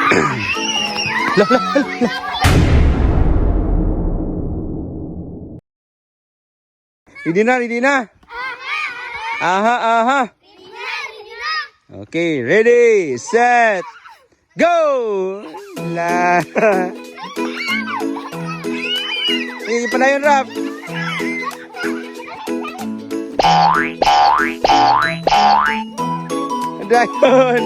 La, la, la. Ready na, ready na. Aha, aha. Okay, ready, set, go! La. Sige, pala yun, Rap. Dragon!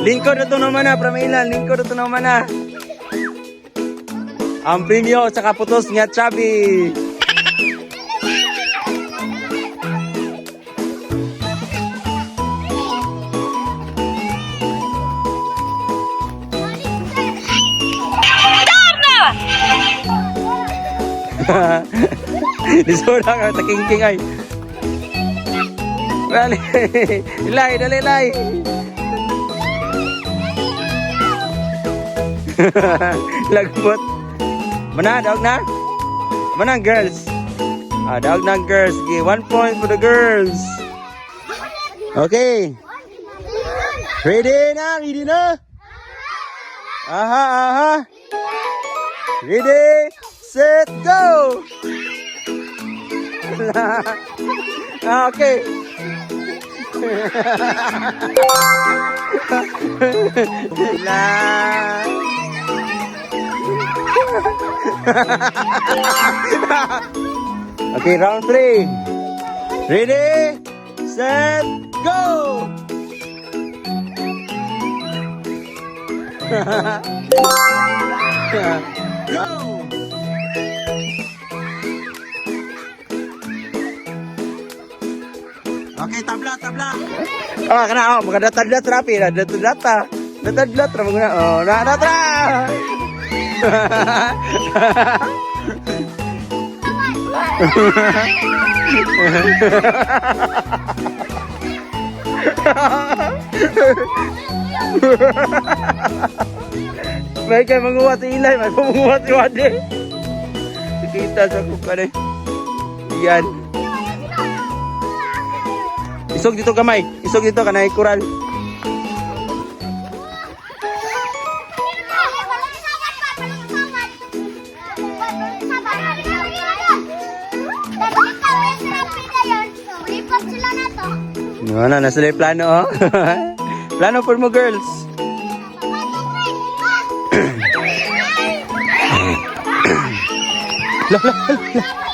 Lingkod na to naman na, Pramila. Lingkod na to naman na. Ang premyo sa kaputos nga chubby. Disora ka, takingking ay. Dali, ilay, dali, ilay. Lagbot. Mana, dog na? Mana, girls? Ah, dog na, girls. Okay, 1 point for the girls. Okay. Ready na, ready na. Aha, aha. Ready, set, go. Ah, okay. La. Okay, round three. Ready, set, go! Go! Okay, tabla, tabla. Oh, kana oh, maganda tabla trapi, na data. Datadla tra mga oh, na na tra. May kay manguha si Ilay, may manguha si Wade. Kita sa kukane. Yan. Isog dito gamay. Isog dito kanay kural. Lipat sila na to. No, na nasa yung plano oh. Plano for mo, girls. La, la, la, la.